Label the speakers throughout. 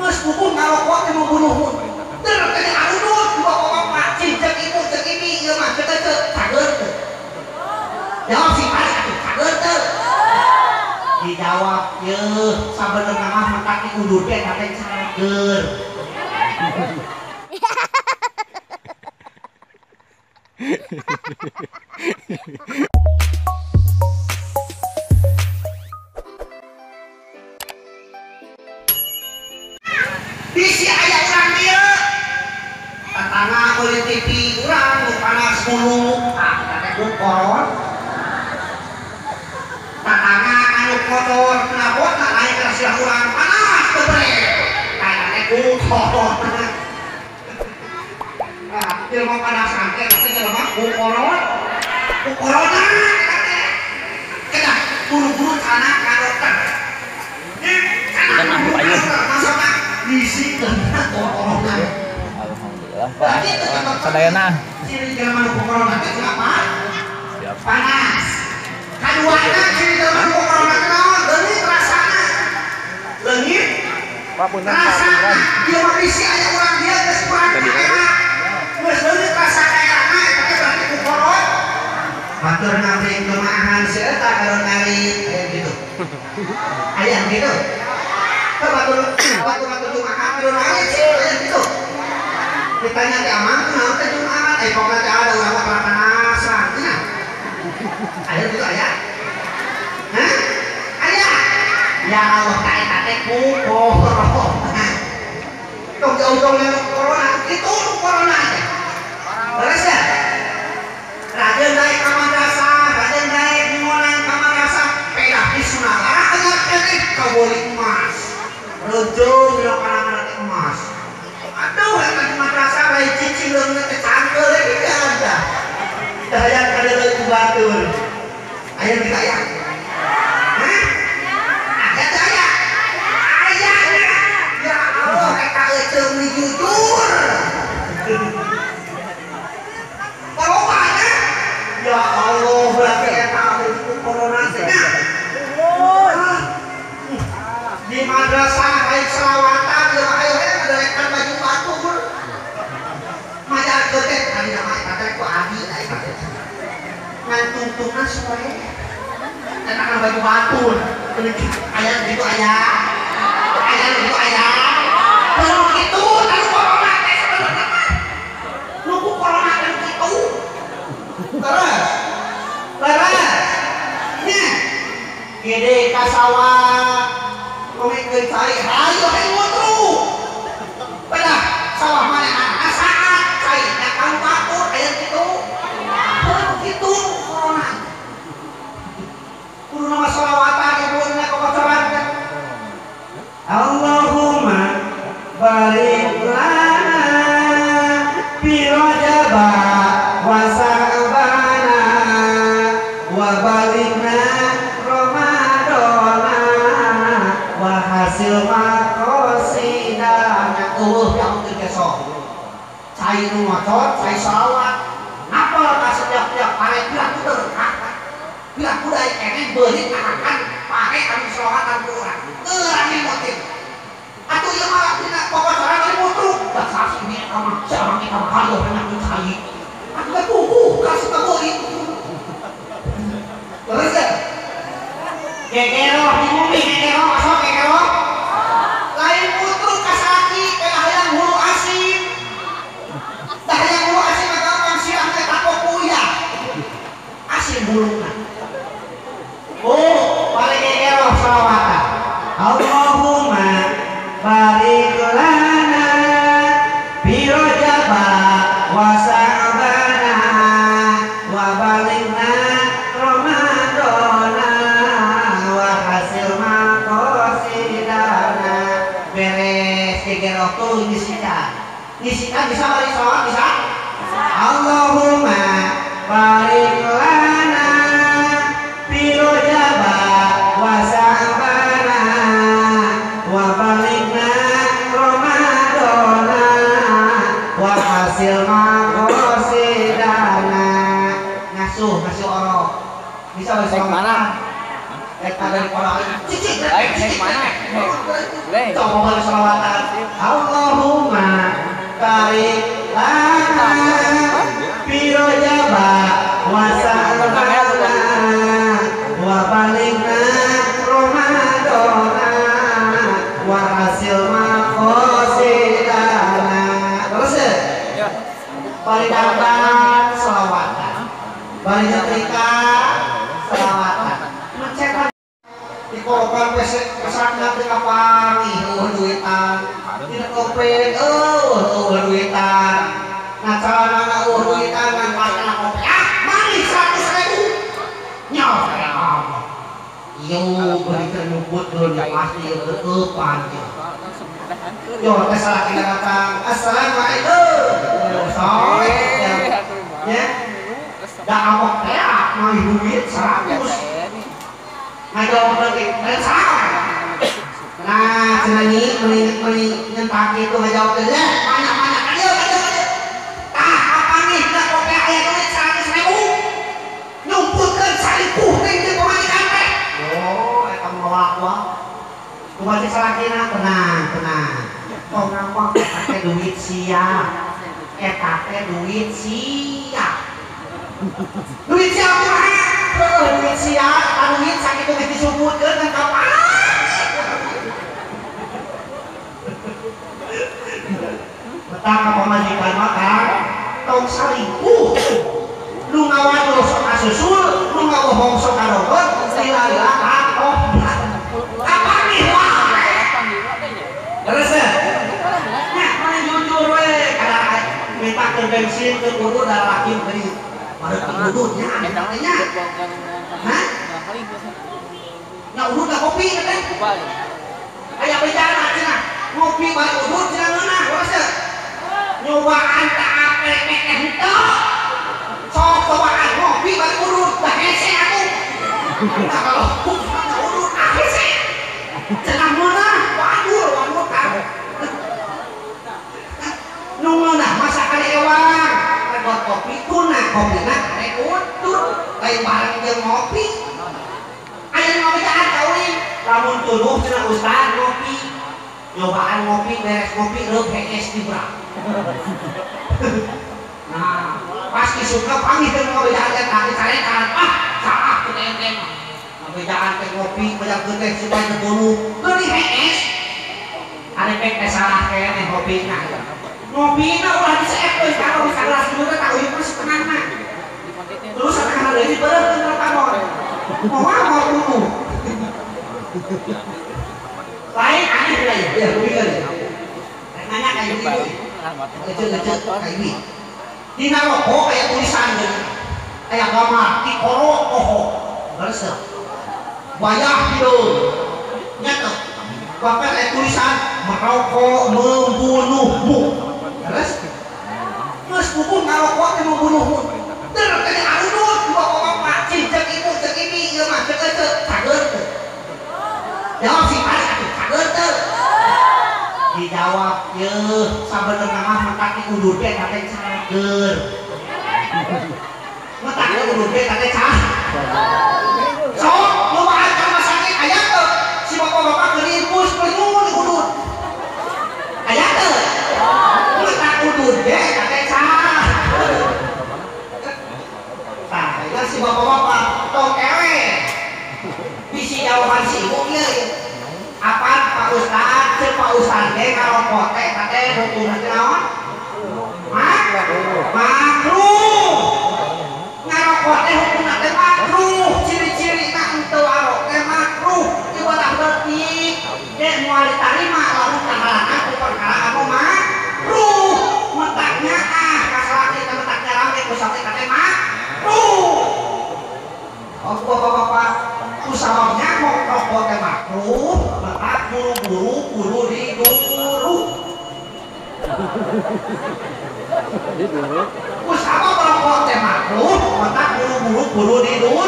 Speaker 1: Geus bubuh ngarokok teh mau bunuh. Der teh arudut ku bapak-bapak, cing ceuk ibu ceuk ibi ieu mah ceuk ceuk cager teu. Jawab si Pak atuh cager teu. Dijawab yeuh sabenerna mah mentak diundur ge eta teh cager. Bisi aya urang dieu tatangga meuli TV urang nu panas bulu ah eta teh ku koron tatangga anu kotor knalpotna naik ka sirah urang panas teu bere eta teh ku corona. Ah, jelema panasan teh teh jelema ku corona. Ku corona eta teh. Kedah buru-buru kana ka dokter. Kana bisi kena corona.
Speaker 2: Alhamdulillah Pak. Sadayana.
Speaker 1: Ciri jelema nu corona teh kenapa? Siap. Panas. Kaduana ciri jelema nu corona teh naon? Leungit rasana. Leungit
Speaker 2: Pak punten Pak.
Speaker 1: Rasana. Ieu mah bisi aya urang dieu geus kurang kaera. Geus leungit rasa kaerana eta teh berarti ku corona. Batur ngabring jemaahan si eta kalau ngarit aya gitu. Aya gitu. Batur jumaahan kalau ngarit sih aya gitu. Ditanya teh amang kunaon teh jumaahan? Eh pokona teh ada urang mah panasan nya. Aya gitu aya? Hah? Aya? Ya Allah ka eta teh ku corona. Tong jauh-jauh corona itu corona teh. Beres ya? Raden naik ka madrasah, Raden naik nyuwunan ka madrasah, pedah disunah anyar keneh kaboli emas. Rejeung dina panangan teh emas. Aduh eta di madrasah lain cicing leungeun teh cangkeul lagi teh ada. Dahayang kadeuleu ku batur. Aya kitu aya? Hah? Aya teh aya? Aya. Ya Allah eta euceung ni jujur. Ya Allah berarti eta ku corona teh. Di madrasah baik selawatan ieu mah ayo we ngadarekan baju batur. Majarkeun teh tadi mah eta teh ku abi eta teh. Ngan tungtungna sore. Eta kana baju batur. Aya gitu aya. Aya gitu aya. Perlu kitu anu corona teh sebenarnya. Nu ku corona teh kitu. Terus, terus, nya, gede ka sawah, ngomongkeun cai, hayo hayo ngutru. Pedah sawah manehna saat cai nya ka batur aya kitu. Perlu kitu corona. Kudu nama sholawatan ibu nya kocoran. Allahumma barik lana fi Rajab wa Sa'bana wa baligna Ramadana wa hasil maqasidana. Eueuh yang besok cai nu ngocor, cai sholawat apal ka setiap-tiap pare pira kuder pira kuda keneh beurit akan pare anu sholawatan ku urang urang motif atuh ieu mah dina kocoran euy mutruk dasar si ini eta mah si amang eta mah hayo enak cai atuh teh puguh kasih ka beurit. Terus ya gegeroh di bumi gegeroh sok gegeroh lain mutruk ka salaki kana hayang hulu asin tah hayang hulu asin mah gampang sirah teh takok uyah asin huluna. Oh balik gegeroh sholawatan Allahumma barik lana fi Rajab wa Sa'bana wa balighna Ramadana wa hasil maqasidana. Beres gegeroh tuluy ngisikan. Ngisikan bisa balik sholawat bisa? Allahumma barik lana fi Rajab wa Sa'bana wa balighna Ramadana wa hasil maqasidana. Ngasuh, ngasuh orok. Bisa balik
Speaker 2: Naik
Speaker 1: sholawat.
Speaker 2: mana?
Speaker 1: Naik dari orang. Cicik,
Speaker 2: Naik naik mana? Leh.
Speaker 1: Coba balik sholawatan. Allahumma barik lana fi Rajaba wa Sa'bana wa balighna Ramadana wa hasil maqasidana. Terus ya? Bari dandan selawatan, bari nyetrika selawatan, ngecekan di korokan pesakna teu kapanggih eueuh duitan, dina topeng eueuh duitan, nah calanana eueuh duitan ngan kana kopi ah manis 100.000 nyawa yo beri ternyumput dulu pasti keeupan yo teh salaki datang assalamualaikum soe ya da amok teh mau duit 100 ngajawab lagi dan salah. Nah cenah meni nyentak itu ngajawab teh banyak-banyak ayo ayo tah apa nih da kopi aya duit 100.000 nyumputkeun salikuh teh jeung pamajikan teh. Oh eta moal wae kumaha salakina tenang tenang tong ngomong eta teh duit sia eta teh duit sia duit sia kumaha duit sia eta duit sakitu geus disumputkeun ngan kapan betah ka pamajikan mah Kang tong salingkuh nu ngawadul sok kasusul nu ngabohong sok kadogot lila-lila katobat apa nih wae terus ya nya mana jujur we kada minta ke bensin ke kudu da laki beri baru kududnya nya hah nya udud da kopi teh aya bejana cenah ngopi bari udud cenah ngeunah terus ya nyobaan tak apek teh henteu sok cobaan ngopi bari udud da hese atuh nah kalau udud ah hese cenah ngeunah waduh waduh kang nu ngeunah masa kali ewang buat kopi tuna kopina karek udud lain bareng jeung ngopi aya nu ngabejaan ka uing lamun tunuh cenah ustad ngopi nyobaan ngopi beres ngopi reup hees di bra. Nah pas isukna panggih teh ngabejaan eta dicarekan ah salah teh ente mah ngabejaan teh ngopi bejaan teh supaya teu tunuh geuni hees ari pek teh salah keneh ngopina ngopina ulah diseepkeun ka geus sagelas dulu teh tak uyuh mah setengahna terus setengahna deui dibeureuhkeun ka pamor moal mau tunuh lain aneh lah ya ya rugi nanya kayak ibu kecil-kecil kayak ibu dina rokok kayak tulisan gitu kayak gambar tikoro oho bersih wayah hidung nyata bahkan kayak tulisan merokok membunuhmu terus terus buku ngarokok teh membunuhmu terus tadi arudut bapak-bapak cing cek ibu cek ibi ieu mah cek cek cager teu jawab si Pak atuh cager teu dijawab yeuh sabenerna mah mentak di udur ge eta teh cager mentak di udur ge eta teh cager sok nyobaan ka rumah sakit aya teu si bapak-bapak keur infus penyun di udur aya teu mentak udur ge eta teh cager tah ieu si bapak-bapak tong ewe bisi jawaban si ibu ieu apaan Pak Ustad cek Pak Ustad ge ngarokok teh eta teh hukumna teh naon makruh ngarokok teh hukumna teh makruh ciri-cirina henteu arok teh makruh ibadah leutik ge moal ditarima lamun kahalana ku perkara anu makruh mentaknya ah ka salaki teh mentak rame ku salaki teh makruh oh bapak-bapak usababnya mau rokok teh makruh maka buru-buru kudu diduru usabab rokok teh makruh maka buru-buru kudu diduru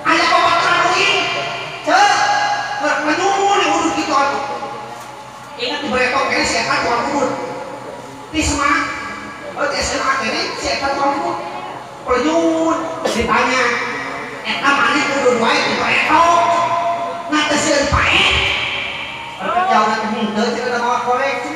Speaker 1: aya babaturan uing ceu menyuruh di udud kitu atuh ingat di beretok kene si eta tukang udud di SMA oh di SMA kene si eta tukang udud penyun ditanya eta maneh kudu wae di beretok nah teh sieun paeh Henteu cenah mawa korek.